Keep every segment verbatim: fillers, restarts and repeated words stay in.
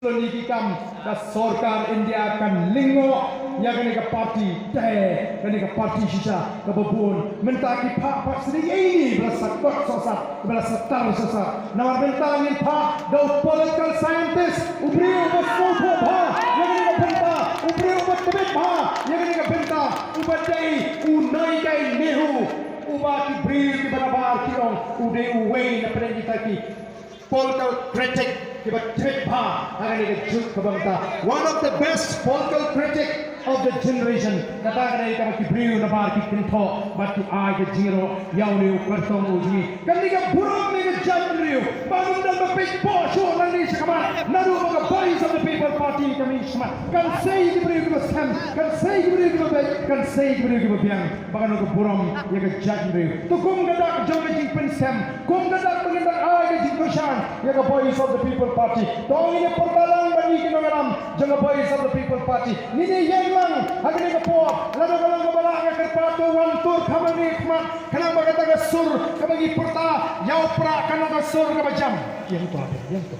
Loni ki kam ka sorkar India kan lyngngoh ïa kane ka party te kane ka party shisha kaba bun mynta ki phah pat sdei ïa ini ba la sa kot sosat ba la sa tar sosat. Namar mynta ngin phah da u political scientist u briew uba sngewthuh bha ïa kane ka bynta, u briew uba tbit bha ïa kane ka bynta, uba dei u Naikai Nehu uba ki briew kiba nabar ki ong u dei uwei na pdeng kita ki political critic kiba tbit bha ha kane ka juk kaba mynta. One of the best political critic of the generation. Kata ka dei kaba ki briew nabar ki kynthoh bad ki ai ka jingïaroh ïa une u kyrtong u jong ngi. Kane ka burom ïa ka jaitbynriew ba ngim don ba peit poh shuh nangne sha khmat. Naduh ba ka Voice of the People Party ka mih sha khmat kan sei ki briew kiba sem, kan sei ki briew kiba beit, kan sei ki briew kiba biang. Ba ka long ka burom ïa ka jaitbynriew. To kum ka dak jong ka jingpynsem, kum ka dak ba ngin dang ai ka jingkyrshan ïa ka Voice of the People Party. To ngin ïa pyrta lang bad ngi ki nongïalam jong ka Voice of the People Party. Ngin ïa ïeng lang ha kane ka por, lada ka long kaba lah nga kyrpad to wan tur kham hangne khmat, khnang ba kata ka sur kaba ngi pyrta ïa u Prah kan long ka sur kaba jam. Ïeng to, ïeng to.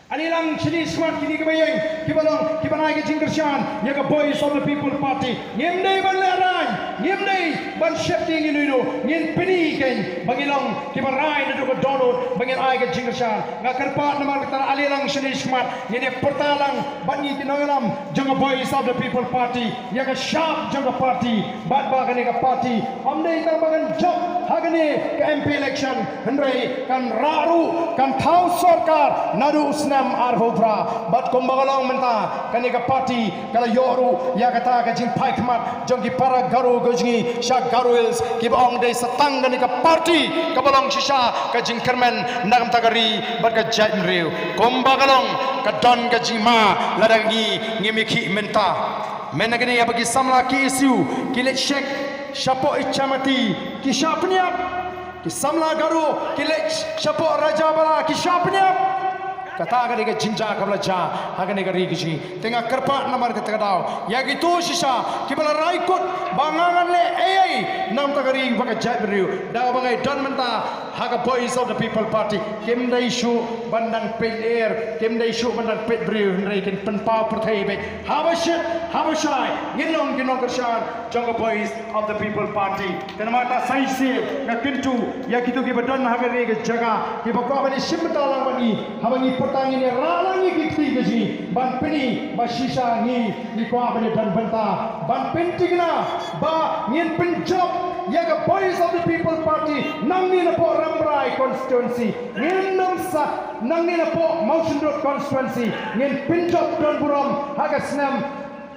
Ale lang shane shakhmat kine kiba ïeng, kiba long, kiba ai ka jingkyrshan ïa ka Voice of the People Party. Ngim dei ban lehraiñ, ngim dei ban sheptieng ïano ïano, ngin pyni kein ba ngi long kiba rai naduh ka dohnud ba ngin ai ka jingkyrshan. Nga kyrpad namar kata, ale lang shane shakhmat ngin ïa pyrta lang bad ngi ki nongïalam jong ka Voice of the People Party ïa ka shap jong ka party bad ba kane ka party ym dei tang ba kan jop ha kane ka M P election, hynrei kan rah ruh, kan thaw sorkar naduh u snem arphew phra. Bad kumba ka long mynta, kane ka party ka la ïoh ruh ïa kata ka jingphai khmat jong ki para Garo ka jong ngi sha Garo Hills, kiba ong dei sa tang kane ka party kaba long shisha ka jingkyrmen na ka bynta ka ri bad ka jaitbynriew. Kumba ka long, ka don ka jingma lada ngi ngim ïa khih mynta. Mynta kane haba ki samla K S U ki leit shek shapoh Ichamati, ki shah pynïap. Ki samla Garo ki leit shapoh Rajabala, ki shah pynïap. Kata ka dei ka jingjia kaba la jia ha kane ka ri ka jong ngi. Te nga kyrpad namar kata ka daw ïa kito shisha kiba la rai kut ba nga ngan leh ei ei na ka bynta ka ri bad ka jaitbynriew. Da kaba ngi don mynta ha ka Voice of the People Party, kim dei shuh ban dang peit lyer, kim dei shuh ban dang peit briew, hynrei kin pynpaw pyrthei beit. Haba shit, haba shai, ngin long ki nongkyrshan jong ka Voice of the People Party. Te namar kata sa shisien nga kyntu ïa kito kiba don ha kane ka jaka, kiba kwah ban ïashim bynta lang bad ngi, haba ngi pyrta ngin ïa rah lang ïa ki kti ka jong ngi ban pyni ba shisha ngi, ngi kwah ban ïa don bynta ban pynthikna ba ngin pynjop ïa ka Voice of the People Party nangne napoh Rambrai constituency. Ngin ym sa nangne napoh Mawshynrut constituency, ngin pynjop don burom ha ka snem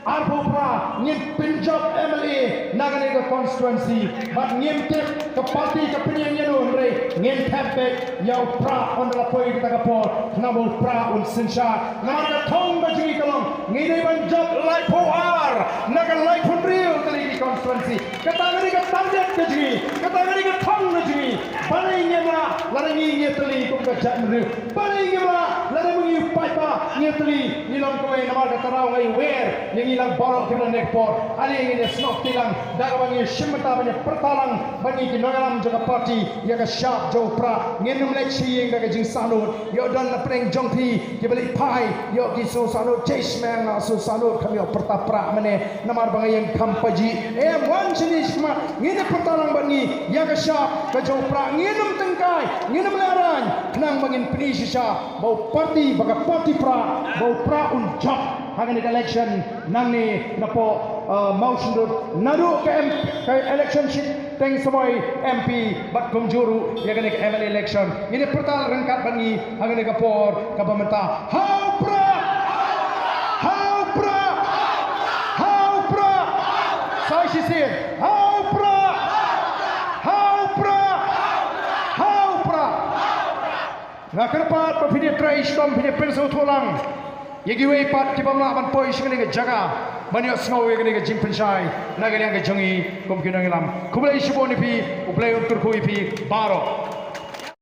arphew phra, ngin pynjop M L A na kane ka constituency. Bad ngim tip ka party ka pynïeng ïano, hynrei ngin thep beit ïa u Prah ynda la poi kata ka por, namar u Prah un synshar. Namar ka thong ka jong ngi ka long, ngi dei ban jop laiphew ar na ka laiphew hynriew tylli ki constituency. Kata ka dei ka target ka jong ngi, kata ka dei ka thong ka jong ngi. Balei ngim lah lada ngi ngi ïatylli kum ka jaitbynriew? Balei ngim lah lada ma ngi u paidbah ngi ïatylli? Ngi long kawei namar kata ruh nga ïawer ïa ngi lang baroh kiba na ka por. Ale ngin ïa snoh kti lang da kaba ngi ïashim bynta ban ïa pyrta lang bad ngi ki nongïalam jong ka party ïa ka shap jong u Prah. Ngin ym leit sha ïing da ka jingsahnud. Ïoh don na pdeng jong phi kiba leit phai, ïoh ki sngewsahnud, jai shmeng, nga sngewsahnud, kham ïoh pyrta Prah mynne namar ba nga ïeng kham pajih. Em, wan shane shakhmat, ngin ïa pyrta lang bad ngi ïa ka shap ka jong u Prah. Ngin ym tyngkai, ngin ym lehraiñ, khnang ba ngin pyni shisha ba u party, ba ka party Prah, ba u Prah un jop ha kane ka election nangne napoh, uh, Mawshynrut, naduh ka M-, ka election sheet teng samoi M P bad kumjuh ruh ïa kane ka M L A election. Ngin ïa pyrta ryngkat bad ngi ha kane ka por kaba mynta. Ha u Prah! Ha u Prah! Ha u Prah! Sa shisien. Ha u Prah! Ha u Prah! Ha u Prah! Nga kyrpad ba phin ïa trei shitom, phin ïa pynsngewthuh lang ïa kiwei pat ki bym lah ban poi sha kane ka jaka ban ïohsngew ïa kane ka jingpynshai na ka liang ka jong ngi kum ki nongïalam. Khublei shibun ïa phi, U Blei un kyrkhu ïa phi baroh.